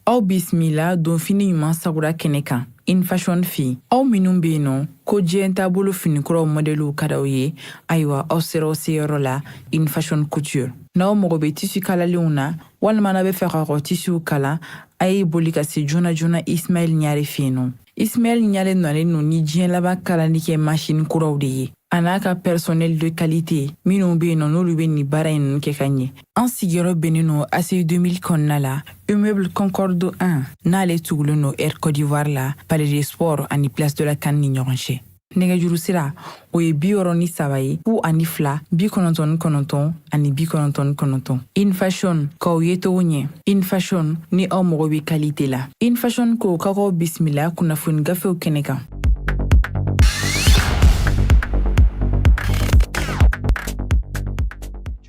Aw bisimila donfini ɲuman sagura kɛnɛ kan In Fashion fɛ yen. Aw minnu bɛ yen nɔ ko diɲɛ taabolo finikuraw mɔdɛliw ka d'aw ye, ayiwa aw sera aw seyɔrɔ la In Fashion Couture. N'aw mago bɛ tisi kalalenw na walima n'aw bɛ fɛ k'aw ka tisiw kala, a ye boli ka se joona joona Ismaɛl Ɲare fɛ yen nɔ. Ismaɛl Ɲare nalen don ni diɲɛ laban kalali kɛ masini kuraw de ye, a n'a ka personnel de qualité minnu bɛ yen nɔ n'olu bɛ nin baara in ninnu kɛ ka ɲɛ. An sigiyɔrɔ bɛnnen don ACI 2000 kɔnɔna la, immeuble Concorde 1, n'ale tugulen don Air Côte d'Ivoire la, Palais des Sports ani Place de la CAN ni ɲɔgɔn cɛ. Nɛgɛjuru sira o ye 63 ye 02 99 ani 99. In Fashion k'aw ye cogo ɲɛ. In Fashion, ni aw mago bɛ qualité la. In Fashion ko k'aw bisimila kunnafoni gafew kɛnɛ kan.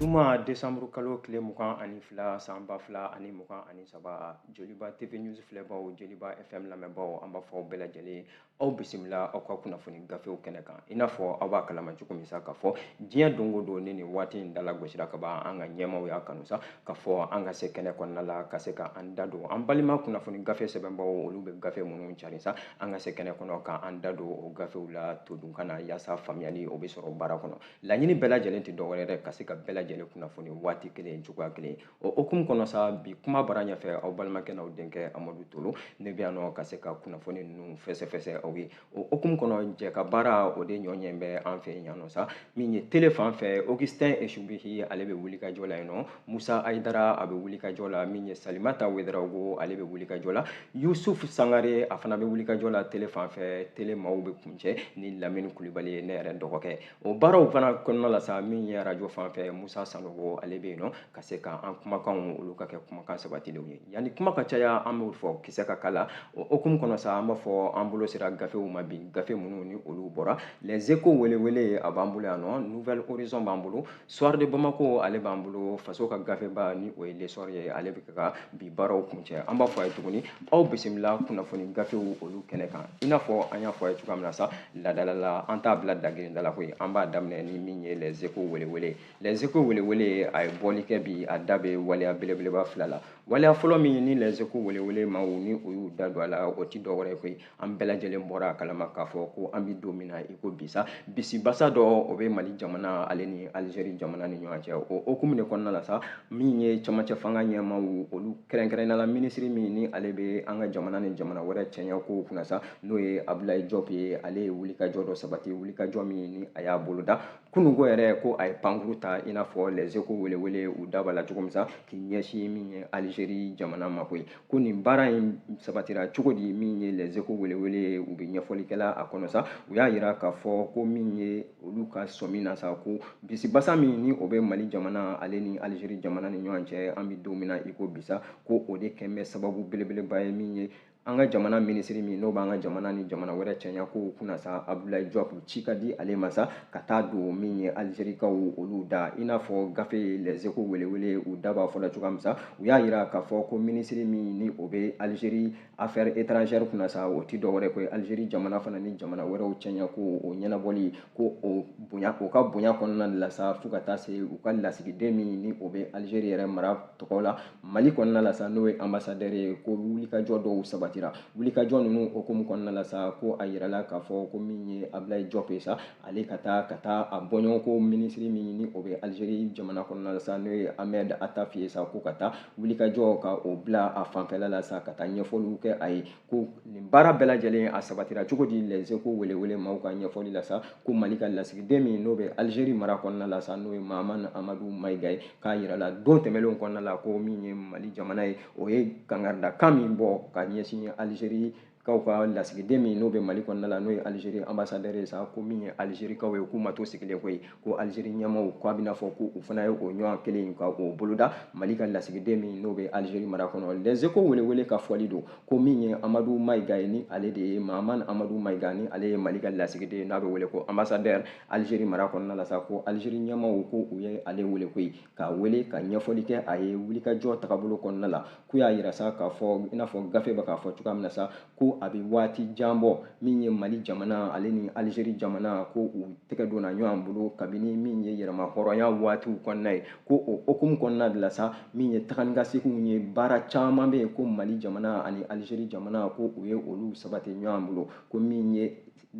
Juma desanburu kalo tile 22 san 2023, Joliba TV News filɛbaw, Joliba FM lamɛnbaw, an b'a fɔ aw bɛɛ lajɛlen aw bisimila aw ka kunnafoni gafew kɛnɛ kan. I n'a fɔ aw b'a kalama cogo min sa, k'a fɔ diɲɛ don o don ni nin waati in dala gosira ka ban, an ka ɲɛmaaw y'a kanu sa k'a fɔ an ka se kɛnɛ kɔnɔna la ka se ka an da don an balima kunnafoni gafe sɛbɛnbaw, olu bɛ gafe minnu cari sa, an ka se kɛnɛ kɔnɔ ka an da don o gafew la todunkan na, yaasa faamuyali o bɛ sɔrɔ baara kɔnɔ. Laɲini bɛɛ lajɛlen tɛ dɔwɛrɛ dɛ, ka se ka bɛɛ lajɛlen kunnafoni waati kelen, cogoya kelen. O hukumu kɔnɔ sa, bi kuma bara ɲɛfɛ, aw balimakɛ n'aw denkɛ Amadu Tolo, ne bɛ yan nɔ ka se ka kunnafoni ninnu fɛsɛfɛsɛ aw ye. O hukumu kɔnɔ, jɛ ka baara o de ɲɔ ɲɛ bɛ an fɛ yan nɔ sa. Min ye tele fan fɛ, Augustin Esubihi, ale bɛ wuli ka jɔ la yen nɔ. Musa Ayidara, a bɛ wuli ka jɔ la. Min ye Salimata Wedarawogo, ale bɛ wuli ka jɔ la. Yusuf Sangare, a fana bɛ wuli ka jɔ la tele fan fɛ. Tele maaw bɛ kuncɛ ni Lamini Kulibali ye, ne yɛrɛ dɔgɔkɛ. O baaraw fana kɔnɔna la sa, min ye arajo fan fɛ, Musa Sanogo, ale bɛ yen nɔ ka se ka an kumakanw olu ka kɛ kumakan sabatilenw ye. Yanni kuma ka caya, an b'o fɔ kisɛ ka kala. O hukumu kɔnɔ sa, an b'a fɔ an bolo sera gafew ma bi, gafe minnu ni olu bɔra. Les Échos welewele, a b'an bolo yan nɔ. Nouvel Horizon b'an bolo. Soir de Bamako, ale b'an bolo. Faso ka gafeba ni o ye L'Essor ye, ale bɛ ka bi baaraw kuncɛ. An b'a fɔ a ye tuguni, aw bisimila kunnafoni gafew olu kɛnɛ kan. I n'a fɔ an y'a fɔ a ye cogoya min na sa, ladala la, an t'a bila dagirinda la koyi. An b'a daminɛ ni min ye Les Échos welewele. Les Échos welewele, a ye bɔli kɛ bi, a da bɛ waleya belebeleba fila la. Waleya fɔlɔ min ni Les Échos welewele maaw ni o y'u da don a la, o ti dɔwɛrɛ koyi, an bɛɛ lajɛlen bɔra a kalama k'a fɔ ko an bɛ don min na i ko bi sa, bisibasa dɔ o bɛ Mali jamana ale ni Algérie jamana ni ɲɔgɔn cɛ. O hukumu de kɔnɔna la sa, min ye camancɛ fanga ɲɛmaaw olu, kɛrɛnkɛrɛnnenya la minisiri min ni ale bɛ an ka jamana ni jamana wɛrɛ cɛɲɛ kow kunna sa, n'o ye Abdoulaye Diop ye, ale ye wulikajɔ dɔ sabati, wulikajɔ min ni a y'a boloda kununko yɛrɛ, ko a ye pankuru ta, i n'a fɔ Les Échos welewele u da b'a la cogo min sa, k'i ɲɛsin min ye Algérie jamana ma koyi. Ko nin baara in sabatira cogo di? Min ye Les Échos welewele, u bɛ ɲɛfɔli kɛla a kɔnɔ sa. U y'a yira k'a fɔ ko min ye olu ka sɔmi na sa, ko bisibasa min ni o bɛ Mali jamana ale ni Algérie jamana ni ɲɔgɔn cɛ, an bɛ don min na i ko bi sa, ko o de kɛn bɛ sababu belebeleba ye min ye an ka jamana minisiri min n'o b'an ka jamana ni jamana wɛrɛ cɛɲa kow kunna sa, Abdoulaye Diop, ci ka di ale ma sa ka taa don min ye Algérikaw olu da. I n'a fɔ gafe Les Échos welewele u da b'a fɔ la cogoya min sa, u y'a yira k'a fɔ ko minisiri min ni o bɛ Algérie affaires étrangères kunna sa, o ti dɔwɛrɛ ko ye Algérie jamana fana ni jamana wɛrɛw cɛɲa ko o ɲɛnabɔli, ko o bonya, o ka bonya kɔnɔna de la sa, fo ka taa se u ka lasigiden min ni o bɛ Algérie yɛrɛ mara tɔgɔ la Mali kɔnɔna la sa, n'o ye ambassadeur ye, ko wulikajɔ dɔw sabatira. Wulikajɔ ninnu hukumu kɔnɔna la sa, ko a yirala k'a fɔ ko min ye Abdoulaye Diop ye sa, ale ka taa a bɔɲɔgɔnko minisiri min ni o bɛ Algérie jamana kɔnɔna la sa, n'o ye Ahmed Attaf ye sa, ko ka taa wulikajɔ ka o bila a fanfɛla la sa, ka taa ɲɛfɔliw kɛ a ye ko nin baara bɛɛ lajɛlen a sabatira cogo di. Les Échos welewele maaw ka ɲɛfɔli la sa, ko Mali ka lasigiden min n'o bɛ Algérie mara kɔnɔna la sa, n'o ye Mahamane Amadou Maïga ye, k'a yirala don tɛmɛnlenw kɔnɔna la ko min ye Mali jamana ye, o ye kangaridakan min bɔ ka ɲɛsin Algérie kaw ka lasigiden min n'o bɛ Mali kɔnɔna la, n'o ye Algérie ambassadeur ye sa, ko min ye Algérie kaw ye, k'u ma to sigilen koyi, ko Algérie ɲɛmaaw k'a bɛna fɔ ko u fana ye o ɲɔgɔn kelen ka o boloda Mali ka lasigiden min n'o bɛ Algérie mara kɔnɔ. Les Échos welewele ka fɔli don ko min ye Amadou Maïga ye, ni ale de ye Mahamane Amadou Maïga, ni ale ye Mali ka lasigiden n'a bɛ wele ko ambassadeur Algérie mara kɔnɔna la sa, ko Algérie ɲɛmaaw ko u ye ale wele koyi, k'a wele ka ɲɛfɔli kɛ a ye wulikajɔ tagabolo kɔnɔna la. K'u y'a yira sa k'a fɔ, i n'a fɔ gafe bɛ k'a fɔ cogoya min na sa, ko ko a bɛ waati jan bɔ min ye Mali jamana ale ni Algérie jamana ko u tɛgɛ donna ɲɔgɔn bolo kabini min ye yɛrɛma hɔrɔnya waatiw kɔnɔna ye. Ko o hukumu kɔnɔna de la sa, min ye taga ni ka seginw ye, baara caman bɛ yen ko Mali jamana ani Algérie jamana ko u ye olu sabati ɲɔgɔn bolo. Ko min ye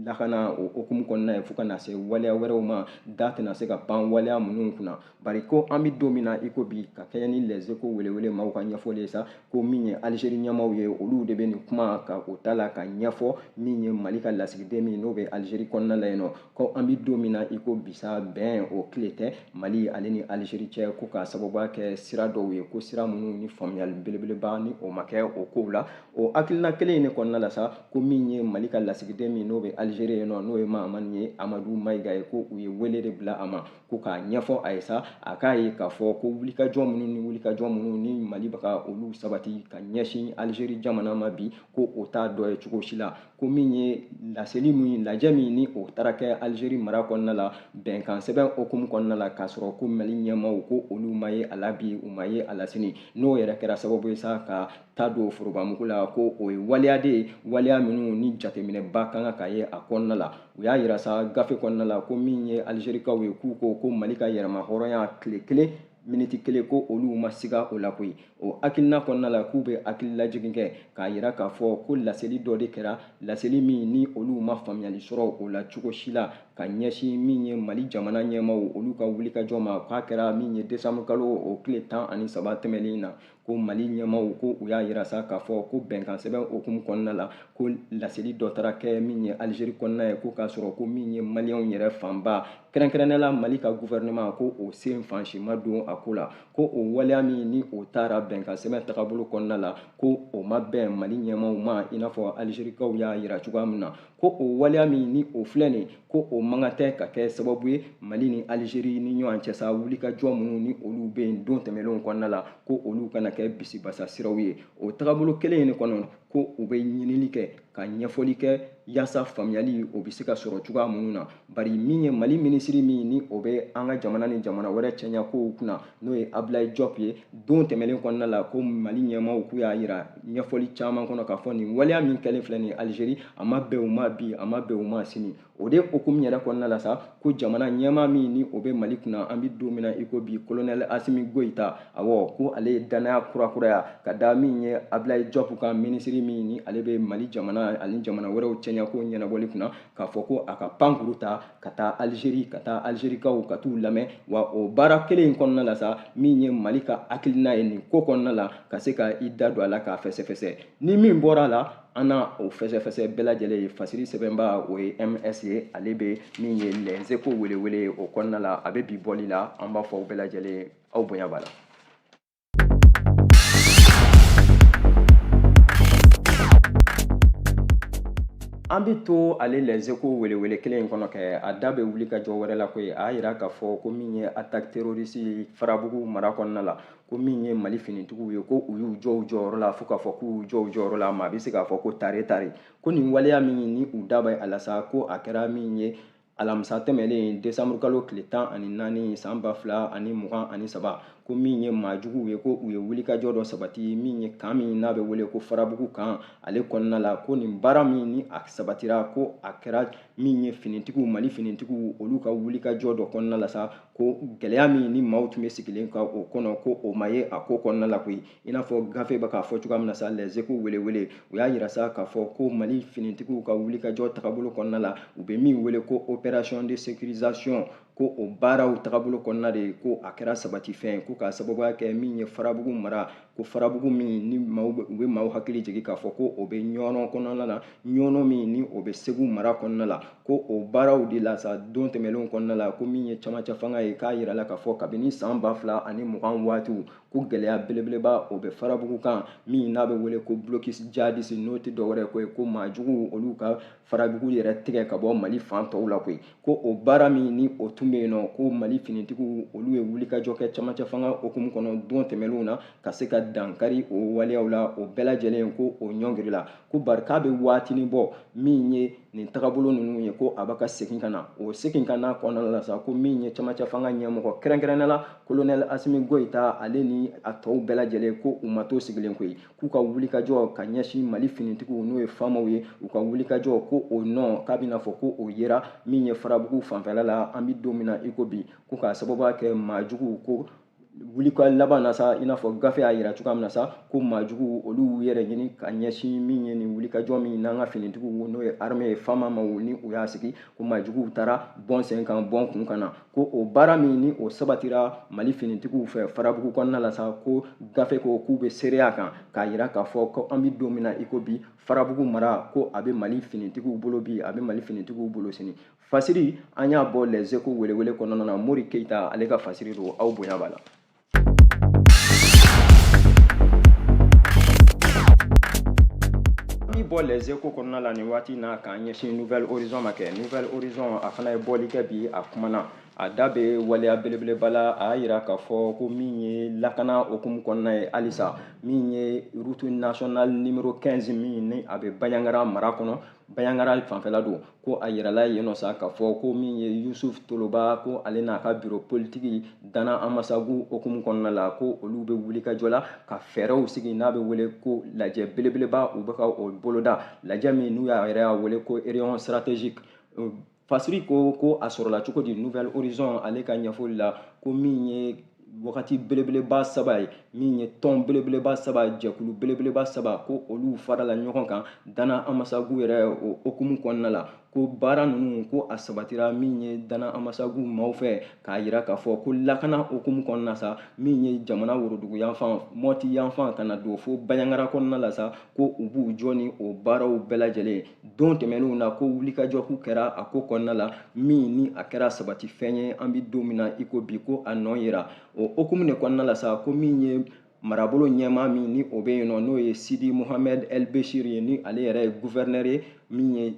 lakana o hukumu kɔnɔna ye, fo ka na se waleya wɛrɛw ma, da tɛna se ka pan waleya minnu kunna. Bari ko an bɛ don min na i ko bi, ka kɛɲɛ ni Les Échos welewele maaw ka ɲɛfɔli ye sa, ko min ye Algérie ɲɛmaaw ye, olu de bɛ nin kuma ka o ta la ka ɲɛfɔ min ye Mali ka lasigiden min n'o bɛ Algérie kɔnɔna la yen nɔ. Ko an bɛ don min na i ko bi sa, bɛn o tile tɛ Mali ale ni Algérie cɛ, ko k'a sababuya kɛ sira dɔw ye, ko sira minnu ni faamuyali belebeleba ni o ma kɛ o kow la. O hakilina kelen in de kɔnɔna la sa, ko min ye Mali ka lasigiden min n'o bɛ Algérie yen nɔ, n'o ye Mahamani ye, Amadu Mayiga ye, ko u ye wele de bila a ma ko k'a ɲɛfɔ a ye sa, a k'a ye k'a fɔ ko wulikajɔ minnu ni wulikajɔ minnu ni Mali bɛ ka olu sabati ka ɲɛsin Algérie jamana ma bi, ko o t'a dɔ ye cogo si la. Ko min ye laseli min, lajɛ min ni o taara kɛ Algérie mara kɔnɔna la, bɛnkan sɛbɛn hukumu kɔnɔna la, k'a sɔrɔ ko Mali ɲɛmaaw ko olu ma ye a la bi, u ma ye a la sini, n'o yɛrɛ kɛra sababu ye sa ka ta don forobamugu la, ko o ye waleya de ye, waleya minnu ni jateminɛba kan ka ye a kɔnɔna la. U y'a yira sa gafe kɔnɔna la ko min ye Algérikaw ye, k'u ko ko Mali ka yɛrɛma hɔrɔnya tile kelen miniti kelen ko olu ma siga o la koyi. O hakilina kɔnɔna la, k'u bɛ hakililajigin kɛ k'a yira k'a fɔ ko laseli dɔ de kɛra, laseli min ni olu ma faamuyali sɔrɔ o la cogo si la, ka ɲɛsin min ye Mali jamana ɲɛmaaw olu ka wulikajɔ ma, k'a kɛra min ye décembre kalo o tile 13 tɛmɛnen na. Ko Mali ɲɛmaaw ko u y'a yira sa k'a fɔ ko bɛnkan sɛbɛn hukumu kɔnɔna la, ko laseli dɔ taara kɛ min ye Algérie kɔnɔna ye, ko k'a sɔrɔ ko min ye maliyɛnw yɛrɛ fanba, kɛrɛnkɛrɛnnenya la Mali ka gouvernement, ko o sen fan si ma don a ko la. Ko o waleya min ni o taara bɛnkan sɛbɛn tagabolo kɔnɔna la, ko o ma bɛn Mali ɲɛmaaw ma, i n'a fɔ Algérikaw y'a yira cogoya min na. Ko o waleya min ni o filɛ nin, ko o man kan tɛ ka kɛ sababu ye Mali ni Algérie ni ɲɔgɔn cɛ sa, wulikajɔ minnu ni olu bɛ yen don tɛmɛnlenw kɔnɔna la, ko olu kana kɛ bisibasa siraw ye. O tagabolo kelen in de kɔnɔ, ko u bɛ ɲinini kɛ ka ɲɛfɔli kɛ yaasa faamuyali o bɛ se ka sɔrɔ cogoya minnu na. Bari min ye Mali minisiri min ni o bɛ an ka jamana ni jamana wɛrɛ cɛɲa kow kunna, n'o ye Abdoulaye Diop ye, don tɛmɛnen kɔnɔna la, ko Mali ɲɛmaaw k'u y'a yira ɲɛfɔli caman kɔnɔ k'a fɔ nin waleya min kɛlen filɛ nin ye Algérie, a ma bɛn u ma bi, a ma bɛn u ma sini. O de hukumu yɛrɛ kɔnɔna la sa, ko jamana ɲɛmaa min ni o bɛ Mali kunna an bɛ don min na i ko bi, colonel Assimi Goïta, awɔ, ko ale ye danaya kurakuraya ka da min ye Abdoulaye Diop kan, minisiri min ni ale bɛ Mali jamana ani jamana wɛrɛw cɛɲa ko ɲɛnabɔli kunna, k'a fɔ ko a ka pankuru ta ka taa Algérie, ka taa Algérikaw ka t'u lamɛn. Wa o baara kelen in kɔnɔna la sa, min ye Mali ka hakilina ye nin ko kɔnɔna la, ka se ka i da don a la k'a fɛsɛfɛsɛ. Ni min bɔra a la, an na o fɛsɛfɛsɛ bɛɛ lajɛlen ye. Fasiri sɛbɛnba o ye MS ye, ale bɛ min ye Les Échos welewele o kɔnɔna la, a bɛ bi bɔli la. An b'a fɔ aw bɛɛ lajɛlen, aw bonya b'a la. An bɛ to ale Les Échos welewele kelen in kɔnɔ kɛ, a da bɛ wuli ka jɔ wɛrɛ la koyi. A y'a yira k'a fɔ ko min ye attaque terroriste Farabugu mara kɔnɔna la, ko min ye Mali finitigiw ye, ko u y'u jɔ u jɔyɔrɔ la, fo k'a fɔ k'u y'u jɔ u jɔyɔrɔ la, maa bɛ se k'a fɔ ko tare tare. Ko nin waleya min ni u da bɛ a la sa, ko a kɛra min ye alamisa tɛmɛnen décembre kalo tile 14 san 2023, ko min ye maajuguw ye, ko u ye wulikajɔ dɔ sabati min ye kan min n'a bɛ wele ko Farabugu kan ale kɔnɔna la. Ko nin baara min ni a sabatira, ko a kɛra min ye finitigiw, Mali finitigiw olu ka wulikajɔ dɔ kɔnɔna la sa, ko gɛlɛya min ni maaw tun bɛ sigilen ka o kɔnɔ, ko o ma ye a ko kɔnɔna la koyi. I n'a fɔ gafe bɛ k'a fɔ cogoya min na sa, Les Échos welewele u y'a yira sa k'a fɔ ko Mali finitigiw ka wulikajɔ tagabolo kɔnɔna la, u bɛ min wele ko opération de sécurisation, ko o baaraw tagabolo kɔnɔna de, ko a kɛra sabatifɛn, ko k'a sababuya kɛ min ye Farabugu mara, ko Farabugu min ni maaw u bɛ maaw hakili jigin k'a fɔ ko o bɛ Ɲɔnɔ kɔnɔna la, Ɲɔnɔ min ni o bɛ Segu mara kɔnɔna la, ko o baaraw de la sa don tɛmɛnlenw kɔnɔna la, ko min ye camancɛ fanga ye, k'a yirala k'a fɔ kabini san 2020 waatiw, ko gɛlɛya belebeleba o bɛ Farabugu kan min n'a bɛ wele ko blocus djihadiste, n'o tɛ dɔwɛrɛ ko ye ko maajuguw olu ka Farabugu yɛrɛ tigɛ ka bɔ Mali fan tɔw la koyi. Ko o baara min ni o tun bɛ yen nɔ, ko Mali finitigiw olu ye wulikajɔ kɛ camancɛ fanga hukumu kɔnɔ don tɛmɛnlenw na, ka se ka dankari o waleyaw la, o bɛɛ lajɛlen ko o ɲɔngiri la. Ko bari k'a bɛ waatinin bɔ min ye nin tagabolo ninnu ye, ko a bɛ ka segin ka na. O segin ka na kɔnɔna la sa, ko min ye camancɛ fanga ɲɛmɔgɔ kɛrɛnkɛrɛnnenya la colonel Assimi Goïta, ale ni a tɔw bɛɛ lajɛlen, ko u ma to sigilen koyi, k'u ka wulikajɔ ka ɲɛsin Mali finitigiw, n'o ye FAMaw ye, u ka wulikajɔ ko o nɔ k'a bɛna fɔ ko o yera min ye Farabugu fanfɛla la an bɛ don min na i ko bi, ko k'a sababuya kɛ maajuguw ko wulika laban na sa, i n'a fɔ gafe y'a yira cogoya min na sa, ko maajuguw olu y'u yɛrɛ ɲini ka ɲɛsin min ye nin wulikajɔ min n'an ka finitigiw, n'o ye armée ye, FAMa maaw ni u y'a sigi, ko maajuguw taara bɔn sen kan bɔn kun kan na, ko o baara min ni o sabatira Mali finitigiw fɛ Farabugu kɔnɔna la sa, ko gafe ko k'u bɛ seereya kan k'a yira k'a fɔ ko an bɛ don min na i ko bi, Farabugu mara ko a bɛ Mali finitigiw bolo bi, a bɛ Mali finitigiw bolo sini. Fasiri an y'a bɔ Les Échos welewele kɔnɔna na, Mori Keyita ale ka fasiri don, aw bonya b'a la. An bɛ bɔ Les Échos kɔnɔna la nin waati na k'an ɲɛsin Nouvel Horizon ma kɛ. Nouvel Horizon a fana ye bɔli kɛ bi, a kumana, a da bɛ waleya belebeleba la. A y'a yira k'a fɔ ko min ye lakana hukumu kɔnɔna ye halisa, min ye route nationale numéro 15 min ni a bɛ Bandiagara mara kɔnɔ, Bandiagara fanfɛla don, ko a yirala yen nɔ sa k'a fɔ ko min ye Yusuf Toloba, ko ale n'a ka bureau politique Dana Amasagu hukumu kɔnɔna la, ko olu bɛ wulikajɔ la ka fɛɛrɛw sigi n'a bɛ wele ko lajɛ belebeleba, u bɛ ka o boloda, lajɛ min n'u y'a yɛrɛ y'a wele ko réunion stratégique. Fasiri ko a sɔrɔla cogo di? Nouvel Horizon ale ka ɲɛfɔli la, ko min ye wagati belebeleba saba ye, min ye tɔn belebeleba saba, jɛkulu belebeleba saba, ko olu farala ɲɔgɔn kan Dana Amasagu yɛrɛ o hukumu kɔnɔna la, ko baara ninnu ko a sabatira min ye Dana Amasagu maaw fɛ, k'a yira k'a fɔ ko lakana hukumu kɔnɔna sa, min ye jamana worodugu yanfan, Mɔti yanfan, ka na don fo Bandiagara kɔnɔna la sa, ko u b'u jɔ ni o baaraw bɛɛ lajɛlen. Don tɛmɛnenw na, ko wulikajɔ k'u kɛra a ko kɔnɔna la, min ni a kɛra sabati fɛn ye an bɛ don min na i ko bi, ko a nɔ yera. O hukumu de kɔnɔna la sa, ko min ye marabolo ɲɛmaa min ni o bɛ yen nɔ, n'o ye Sidi Mohamed El Bechir ye, ni ale yɛrɛ ye gouverneur ye min ye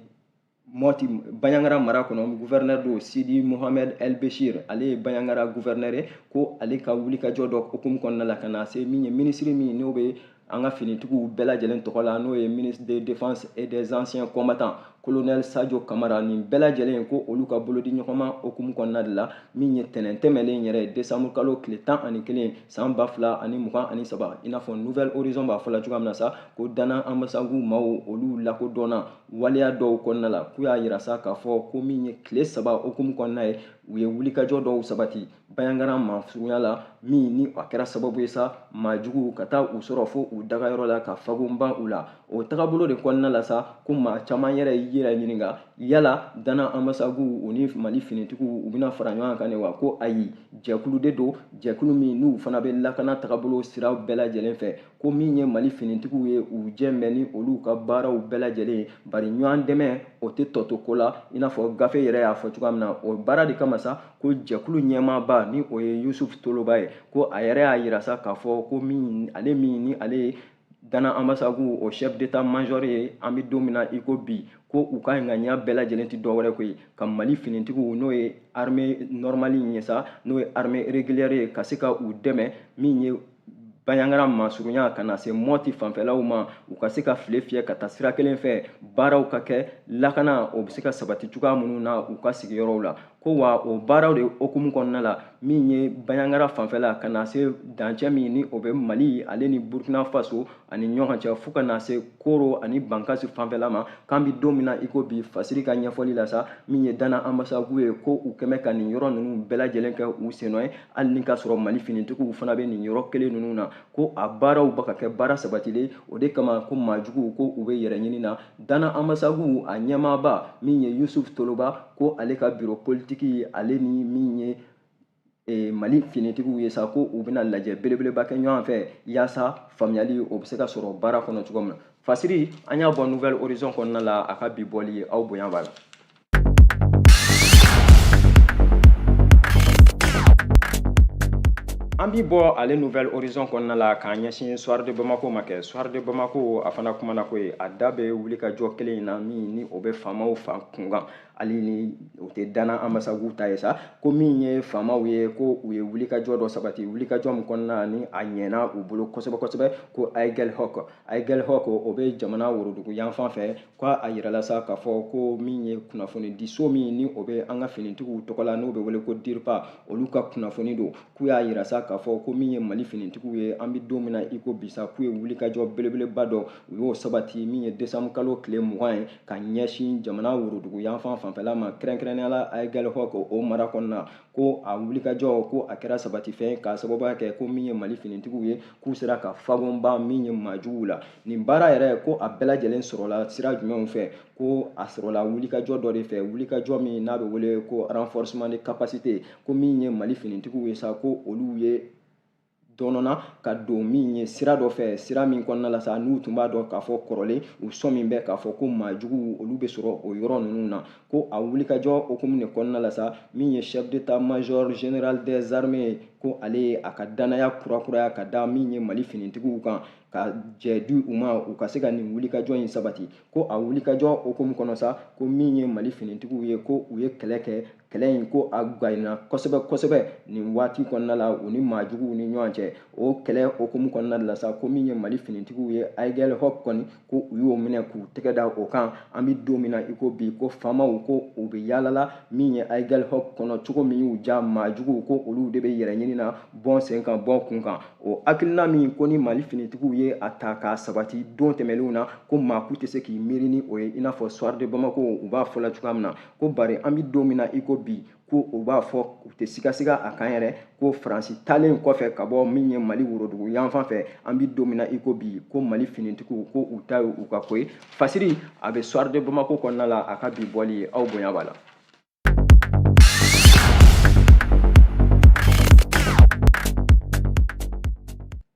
Mɔti Bandiagara mara kɔnɔ, gouverneur don, Sidi Mohamed El Bechir, ale ye Bandiagara gouverneur ye, ko ale ka wulikajɔ dɔ hukumu kɔnɔna la ka na se min ye ministre min n'o bɛ an ka finitigiw bɛɛ lajɛlen tɔgɔ la, n'o ye ministre de défense et des anciens combattants, colonel Sadio Kamara, nin bɛɛ lajɛlen ko olu ka bolodi ɲɔgɔnma hukumu kɔnɔna de la, min ye tɛnɛn tɛmɛlen yɛrɛ, décembre kalo tile 11 san 2023, i n'a fɔ Nouvel Horizon b'a fɔ la cogoya min na sa, ko Dana Amasagu maaw olu lakodɔnna waleya dɔw kɔnɔna la, k'u y'a yira sa k'a fɔ ko min ye tile 3 hukumu kɔnɔna ye, u ye wulikajɔ dɔw sabati Bandiagara masurunya la, min ni a kɛra sababu ye sa maajuguw ka taa u sɔrɔ fo u dagayɔrɔ la ka fagunba u la. O tagabolo de kɔnɔna la sa, ko maa caman yɛrɛ y'i yɛrɛ ɲininka yala Dana Amasagu u ni Mali finitigiw u bɛna fara ɲɔgɔn kan de wa? Ko ayi, jɛkulu de don, jɛkulu min n'u fana bɛ lakana tagabolo siraw bɛɛ lajɛlen fɛ, ko min ye Mali finitigiw ye, u jɛ bɛ ni olu ka baaraw bɛɛ lajɛlen ye, bari ɲɔgɔn dɛmɛ o tɛ tɔ to ko la, i n'a fɔ gafe yɛrɛ y'a fɔ cogoya min na. O baara de kama sa, ko jɛkulu ɲɛmaaba ni o ye Yusuf Toloba ye, ko a yɛrɛ y'a yira sa k'a fɔ ko min ale min ni ale ye Dana Amasagu o chef d'état-major ye an bɛ don min na i ko bi, ko u ka ŋaniya bɛɛ lajɛlen tɛ dɔwɛrɛ koyi ka Mali finitigiw, n'o ye armée normale ye sa, n'o ye armée régulière ye, ka se ka u dɛmɛ min ye Bandiagara masurunya ka na se Mɔti fanfɛlaw ma, u ka se ka file fiyɛ ka taa sira kelen fɛ, baaraw ka kɛ, lakana o bɛ se ka sabati cogoya minnu na u ka sigiyɔrɔw la. Ko wa o baaraw de hukumu kɔnɔna la, min ye Bandiagara fanfɛla ka na se dancɛ min ni o bɛ Mali ale ni Burkina Faso ani ɲɔgɔn cɛ, fo ka na se Koro ani Bankasi fanfɛla ma, k'an bɛ don min na i ko bi, fasiri ka ɲɛfɔli la sa, min ye Dana Amasagu ye, ko u kɛmɛ ka nin yɔrɔ ninnu bɛɛ lajɛlen kɛ u sennɔ ye, hali ni k'a sɔrɔ Mali finitigiw fana bɛ nin yɔrɔ kelen ninnu na, ko a baaraw bɛ ka kɛ baara sabatilen. O de kama ko maajuguw ko u bɛ yɛrɛ ɲini na. Dana Amasagu a ɲɛmaaba min ye Yusuf Toloba, ko ale ka bureau politique ale ni min ye Mali finitigiw ye sa, ko u bɛna lajɛ belebeleba kɛ ɲɔgɔn fɛ yaasa faamuyali o bɛ se ka sɔrɔ baara kɔnɔ cogo min na. Fasiri an y'a bɔ Nouvel Horizon kɔnɔna la, a ka bi bɔli ye, aw bonya b'a la. An bi bɔ ale Nouvel Horizon kɔnɔna la k'an ɲɛsin Soir de Bamako ma kɛ. Soir de Bamako a fana kumana ko ye, a da bɛ wulikajɔ kelen in na min ni o bɛ faamaw fan kunkan. Hali ni o tɛ Dana Amasagu ta ye sa, ko min ye faamaw ye, ko u ye wulikajɔ dɔ sabati, wulikajɔ min kɔnɔna ni a ɲɛna u bolo kosɛbɛ kosɛbɛ, ko Aguelhok. Aguelhok, o bɛ jamana worodugu yanfan fɛ. Ko a yirala sa k'a fɔ ko min ye kunnafonidiso min ni o bɛ an ka finitigiw tɔgɔ la, n'o bɛ wele ko DIRPA, olu ka kunnafoni don. K'u y'a yira sa k'a fɔ ko min ye Mali finitigiw ye, an bɛ don min na i ko bi sa, k'u ye wulikajɔ belebeleba dɔ u y'o sabati min ye décembre kalo tile 20 ye, ka ɲɛsin jamana worodugu yanfan fanfɛla ma, kɛrɛnkɛrɛnnenya la Aguelhok o mara kɔnɔna. Ko a wulikajɔ, ko a kɛra sabatifɛn k'a sababuya kɛ ko min ye Mali finitigiw ye, k'u sera ka fagonba min ye maajuguw la. Nin baara yɛrɛ, ko a bɛɛ lajɛlen sɔrɔla sira jumɛnw fɛ? Ko a sɔrɔla wulikajɔ dɔ de fɛ, wulikajɔ min n'a bɛ wele ko renforcement de capacité. Ko min ye Mali finitigiw ye sa, ko olu ye dɔnna ka don min ye sira dɔ fɛ, sira min kɔnɔna la sa, n'u tun b'a dɔn k'a fɔ kɔrɔlen u sɔn min bɛ k'a fɔ ko maajuguw olu bɛ sɔrɔ o yɔrɔ ninnu na. Ko a wulikajɔ hukumu de kɔnɔna la sa, min ye chef d'état-major général des armées, ko ale ye a ka danaya kurakuraya ka da min ye Mali finitigiw kan, ka jɛ di u ma u ka se ka nin wulikajɔ in sabati. Ko a wulikajɔ hukumu kɔnɔ sa, ko min ye Mali finitigiw ye, ko u ye kɛlɛ kɛ, kɛlɛ in ko a gwanna kosɛbɛ kosɛbɛ nin waati kɔnɔna la u ni maajuguw ni ɲɔgɔn cɛ. O kɛlɛ hukumu kɔnɔna la sa, ko min ye Mali finitigiw ye, Aguelhok kɔni, ko u y'o minɛ k'u tɛgɛ da o kan. An bɛ don min na i ko bi, ko faamaw ko u bɛ yaalala min ye Aguelhok kɔnɔ cogo min y'u ja, maajuguw ko olu de bɛ yɛrɛ ɲini na bɔn sen kan bɔn kun kan. O hakilina min ko ni Mali finitigiw ye a ta k'a sabati don tɛmɛnlenw na, ko maa k'u tɛ se k'i miiri ni o ye, i n'a fɔ Soir de Bamako u b'a fɔ la cogoya min na, ko bari an bɛ don min na i ko bi, ko u b'a fɔ u tɛ sigasiga a kan yɛrɛ, ko Faransi taalen kɔfɛ ka bɔ min ye Mali worodugu yanfan fɛ, an bɛ don min na i ko bi, ko Mali finitigiw ko u ta ye u ka ko ye. Fasiri a bɛ Soir de Bamako kɔnɔna la, a ka bi bɔli ye, aw bonya b'a la.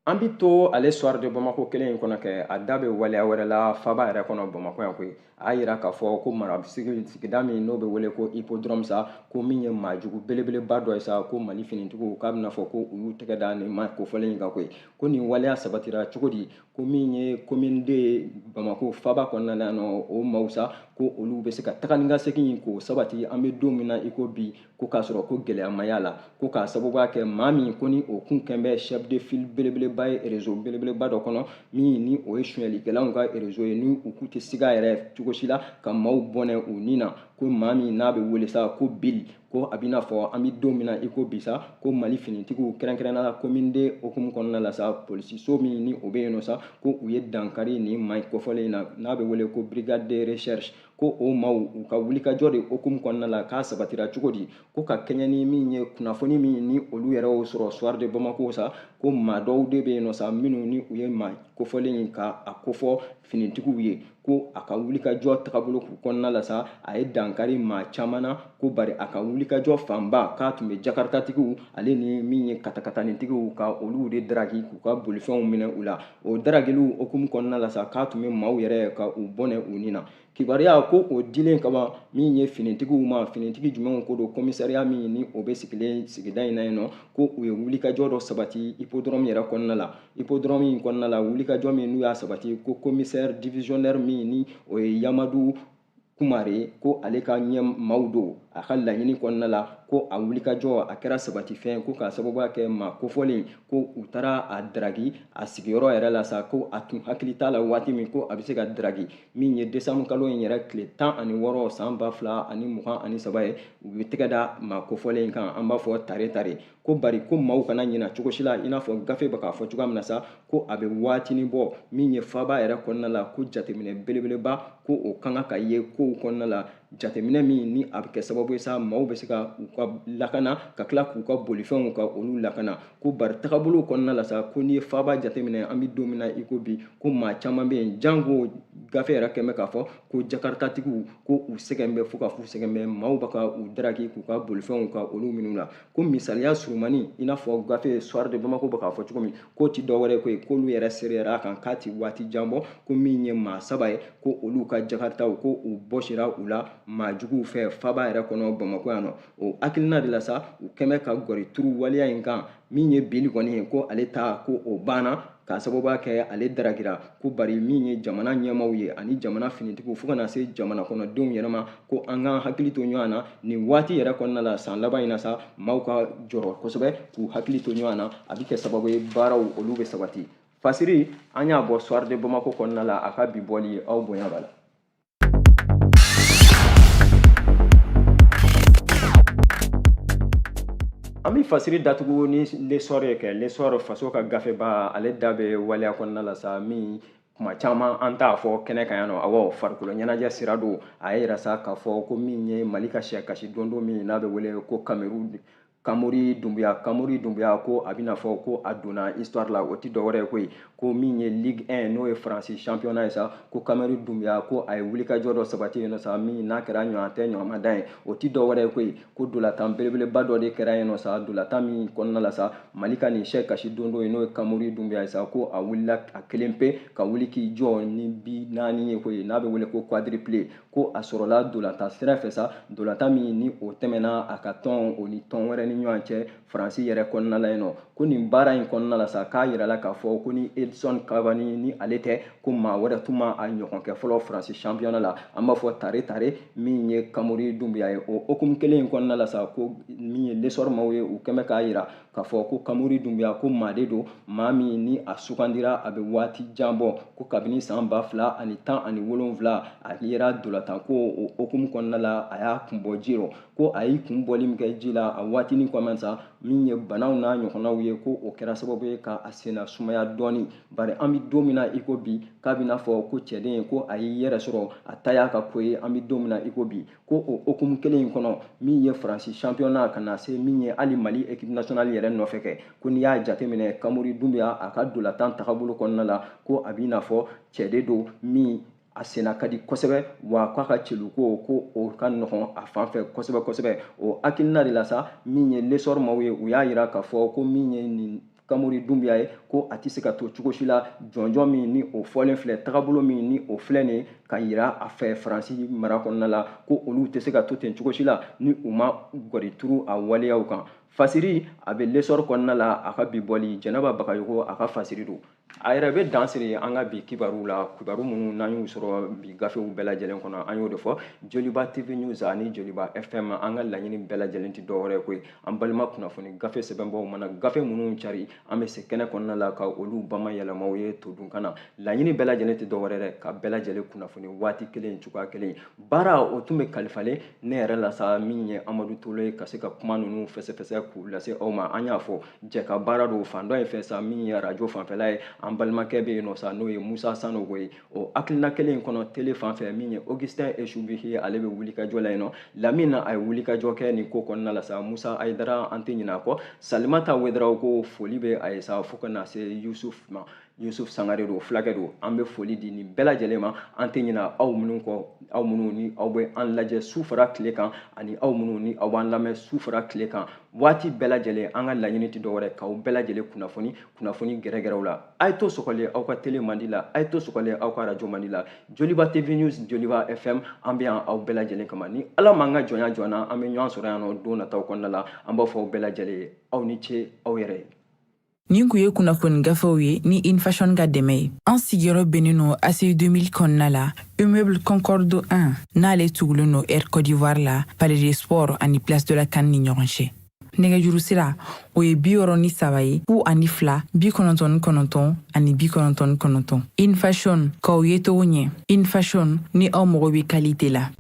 An bi to ale Soir de Bamako kelen in kɔnɔ kɛ, a da bɛ waleya wɛrɛ la faba yɛrɛ kɔnɔ Bamakɔ yan koyi. A y'a yira k'a fɔ ko mara sigida min n'o bɛ wele ko hippodrome sa, ko min ye maajugu belebeleba dɔ ye sa, ko Mali finitigiw k'a bɛna fɔ ko u y'u tɛgɛ da nin maa kofɔlen in kan koyi. Ko nin waleya sabatira cogo di? Ko min ye commune 2 Bamakɔ faba kɔnɔna na nɔ, o maaw sa, ko olu bɛ se ka taga ni ka segin k'o sabati an bɛ don min na i ko bi, ko k'a sɔrɔ ko gɛlɛya ma y'a la, ko k'a sababuya kɛ maa min ko ni o kun kɛn bɛ chef de file belebeleba ye réseau belebeleba dɔ kɔnɔ, min ni o ye sonyɛlikɛlaw ka réseau ye, ni u k'u tɛ siga yɛrɛ cogo si la ka maaw bɔnɛ u ni na, ko maa min n'a bɛ wele sa ko Bill, ko a bɛna fɔ an bɛ don min na i ko bi sa, ko Mali finitigiw kɛrɛnkɛrɛnnenya la commune 2 hukumu kɔnɔna la sa, polisiso min ni o bɛ yen nɔ sa, ko u ye dankari nin maa kofɔlen in na, n'a bɛ wele ko brigade de recherche, ko o maaw u ka wulikajɔ de hukumu kɔnɔna la k'a sabatira cogo di, ko ka kɛɲɛ ni min ye kunnafoni min ni olu yɛrɛ y'o sɔrɔ Soir de Bamako sa, ko maa dɔw de bɛ yen nɔ sa, minnu ni u ye maa kofɔlen in ka a kofɔ finitigiw ye, ko a ka wulikajɔ tagabolo kɔnɔna la sa, a ye dankari maa caman na, ko bari a ka wulikajɔ fanba k'a tun bɛ jakartatigiw ale ni min ye katakatanitigiw ka olu de daraki k'u ka bolifɛnw minɛ u la. O daragiliw hukumu kɔnɔna la sa, k'a tun bɛ maaw yɛrɛ ka u bɔnɛ u ni na. Kibaruya ko o dilen kama min ye finitigiw ma, finitigi jumɛnw ko don, commissariat min ni o bɛ sigilen sigida in na yen nɔ, ko u ye wulikajɔ dɔ sabati hippodrome yɛrɛ kɔnɔna la. Hippodrome in kɔnɔna la, wulikajɔ min n'u y'a sabati, ko commissaire divisionnaire min ni o ye Yamadu Kumare, ko ale ka ɲɛ maaw don, a ka laɲini kɔnɔna la, ko a wulikajɔ a kɛra sabatifɛn, ko k'a sababuya kɛ maa kofɔlen ko u taara a daragi a sigiyɔrɔ yɛrɛ la sa, ko a tun hakili t'a la waati min ko a bɛ se ka daragi, min ye décembre kalo in yɛrɛ tile 16 san 2023 ye, u bɛ tɛgɛ da maa kofɔlen in kan, an b'a fɔ tare tare, ko bari ko maaw kana ɲina cogo si la, i n'a fɔ gafe bɛ k'a fɔ cogoya min na sa, ko a bɛ waatinin bɔ min ye faba yɛrɛ kɔnɔna la, ko jateminɛ belebeleba ko o kan ka ye kow kɔnɔna la, jateminɛ min ni a bɛ kɛ sababu ye sa, maaw bɛ se ka u ka lakana ka tila k'u ka bolifɛnw ka olu lakana. Ko bari tagabolo kɔnɔna la sa, ko n'i ye faba jateminɛ an bɛ don min na i ko bi, ko maa caman bɛ yen, janko gafe yɛrɛ kɛn bɛ k'a fɔ ko jakartatigiw ko u sɛgɛn bɛ fo ka f'u sɛgɛn bɛ, maaw bɛ ka u daraki k'u ka bolifɛnw ka olu minnu la. Ko misaliya surumani, i n'a fɔ gafe Soir de Bamako bɛ k'a fɔ cogo min, k'o ti dɔwɛrɛ ko ye, k'olu yɛrɛ seereyara a kan k'a ti waati jan bɔ, ko min ye maa 3 ye, ko olu ka jakartaw ko u bɔsira u la maa juguw fɛ faba yɛrɛ kɔnɔ Bamakɔ yan nɔ. O hakilina de la sa, u kɛmɛ ka gɔri turu waleya in kan. Min ye Bili kɔni ye, ko ale ta ko o banna k'a sababuya kɛ ale daragira, ko bari min ye jamana ɲɛmaaw ye ani jamana finitigiw fo ka na se jamana kɔnɔdenw yɛrɛ ma, ko an k'an hakili to ɲɔgɔn na nin waati yɛrɛ kɔnɔna la. San laban in na sa, maaw ka jɔrɔ kosɛbɛ k'u hakili to ɲɔgɔn na, a bɛ kɛ sababu ye baaraw olu bɛ sabati. Fasiri, an y'a bɔ Soir de Bamako kɔnɔna la, a ka bi bɔli, aw bonya b'a la. An bɛ fasiri datugu ni L'Essor ye kɛ. L'Essor, faso ka gafeba, ale da bɛ waleya kɔnɔna la sa, min kuma caman an t'a fɔ kɛnɛ kan yan nɔ. Awɔ, farikolo ɲɛnajɛ sira don. A ye yira sa k'a fɔ ko min ye Mali ka sɛ kasi don min n'a bɛ wele ko Kameru Kamori Dunbuya, Kamori Dunbuya, ko a bɛna fɔ ko a donna histoire la. O tɛ dɔwɛrɛ ye koyi, ko min ye Ligue 1, n'o ye Faransi championnat ye sa, ko Kamori Dunbuya, ko a ye wulikajɔ dɔ sabati yen nɔ sa, min n'a kɛra ɲɔgɔn tɛ ɲɔgɔn dan ye. O tɛ dɔwɛrɛ ye koyi, ko dolatan belebeleba dɔ de kɛra yen nɔ sa, dolatan min kɔnɔna la sa, Mali ka nin sɛ kasi don ye, n'o ye Kamori Dunbuya ye sa, ko a wulila a kelen pe ka wuli k'i jɔ ni bi 4 ye koyi, n'a bɛ wele ko quadruplé. Ko a sɔrɔla dolatan sira fɛ sa, dolatan min ni o tɛmɛna a ka tɔn o ni tɔn wɛrɛ ni ɲɔgɔn cɛ Faransi yɛrɛ kɔnɔna la yen nɔ. Ko nin baara in kɔnɔna la sa, k'a yirala k'a fɔ ko ni Edson Cavani ni ale tɛ, ko maa wɛrɛ tun ma a ɲɔgɔn kɛ fɔlɔ Faransi championnat la. An b'a fɔ tare tare min ye Kamori Dunbuya ye. O hukumu kelen in kɔnɔna la sa, ko min ye L'Essor maaw ye, u kɛmɛ k'a yira k'a fɔ ko Kamori Dunbuya, ko maa de don, maa min ni a sugandira a bɛ waati jan bɔ, ko kabini san 2017 a yera dolatan ko o hukumu kɔnɔna la, a y'a kun bɔ ji rɔ. Ko a y'i kun bɔli min kɛ ji la a waatinin kɔmɛ sa, min ye banaw n'a ɲɔgɔnnaw ye, ko o kɛra sababu ye ka a senna sumaya dɔɔni. Bari an bɛ don min na i ko bi, k'a bɛna fɔ ko cɛden ko a y'i yɛrɛ sɔrɔ, a ta y'a ka ko ye. An bɛ don min na i ko bi, ko o hukumu kelen in kɔnɔ, min ye Faransi championnat ka na se min ye hali Mali équipe nationale yɛrɛ nɔfɛ kɛ, ko n'i y'a jateminɛ Kamori Dunbuya a ka dolatan tagabolo kɔnɔna la, ko a b'i n'a fɔ cɛ de don min a senna ka di kosɛbɛ, wa k'a ka celuko ko o ka nɔgɔn a fan fɛ kosɛbɛ kosɛbɛ. O hakilina de la sa, min ye L'Essor maaw ye, u y'a yira k'a fɔ ko min ye nin Kamori Dunbuya ye, ko a tɛ se ka to cogo si la jɔnjɔn min ni o fɔlen filɛ, tagabolo min ni o filɛ nin ka yira a fɛ Faransi mara kɔnɔna la, ko olu tɛ se ka to ten cogo si la ni u ma gɔri turu a waleyaw kan. Fasiri, a bɛ L'Essor kɔnɔna la, a ka bi bɔli, Jɛnɛba Bagayogo a ka fasiri don. A yɛrɛ bɛ dan siri an ka bi kibaru la, kibaru minnu n'an y'u sɔrɔ bi gafew bɛɛ lajɛlen kɔnɔ, an y'o de fɔ. Joliba TV News ani Joliba FM, an ka laɲini bɛɛ lajɛlen tɛ dɔwɛrɛ ye koyi, an balima kunnafoni gafe sɛbɛnbaw mana gafe minnu cari, an bɛ se kɛnɛ kɔnɔna la ka olu bama yɛlɛmaw ye todunkan na. Laɲini bɛɛ lajɛlen tɛ dɔwɛrɛ dɛ, ka bɛɛ lajɛlen kunnafoni waati kelen, cogoya kelen. Baara o tun bɛ kalifalen ne yɛrɛ la sa, min ye Amadu Tolo ye, ka se ka kuma ninnu fɛsɛfɛsɛ k'u lase aw ma. An y'a fɔ jɛ ka baara don fan dɔ in fɛ sa, min ye arajo fanfɛla ye, an balimakɛ bɛ yen nɔ sa, n'o ye Musa Sanogo ye. O hakilina kelen in kɔnɔ, tele fan fɛ, min ye Augustin Esubihi, ale bɛ wulikajɔ la yen nɔ. Lamine, a ye wulikajɔ kɛ nin ko kɔnɔna la sa. Musa Ayidara, an tɛ ɲinɛ a kɔ. Salimata Wedaraw, ko foli bɛ a ye sa, fo ka na se Yusuf ma, Yusuf Sangare don, fulakɛ don. An bɛ foli di nin bɛɛ lajɛlen ma. An tɛ ɲinɛ aw minnu kɔ, aw minnu ni aw bɛ an lajɛ su fara tile kan, ani aw minnu ni aw b'an lamɛn su fara tile kan waati bɛɛ lajɛlen. An ka laɲini tɛ dɔwɛrɛ k'aw bɛɛ lajɛlen kunnafoni, kunnafoni gɛrɛgɛrɛw la. A ye to sɔgɔlen aw ka tele mandi la, a ye to sɔgɔlen aw ka arajo mandi la. Joliba TV News, Joliba FM, an bɛ yan aw bɛɛ lajɛlen kama. Ni Ala m'an ka jɔnya jɔ an na, an bɛ ɲɔgɔn sɔrɔ yan nɔ don nataw kɔnɔna la. An b'a fɔ aw bɛɛ lajɛlen ye, aw ni ce aw yɛrɛ ye. Nin kun ye kunnafoni gafew ye ni Infashion ka dɛmɛ ye. An sigiyɔrɔ bɛnnen don ACI 2000 kɔnɔna la, immeuble Concorde 1, n'ale tugulen don Air Côte d'Ivoire la, Palais des Sports ani Place de la CAN ni ɲɔgɔn cɛ. Nɛgɛjuru sira, o ye 63 ye, 02 99 ani 99. Infashion, k'aw ye cogo ɲɛ. Infashion, ni aw mago bɛ qualité la.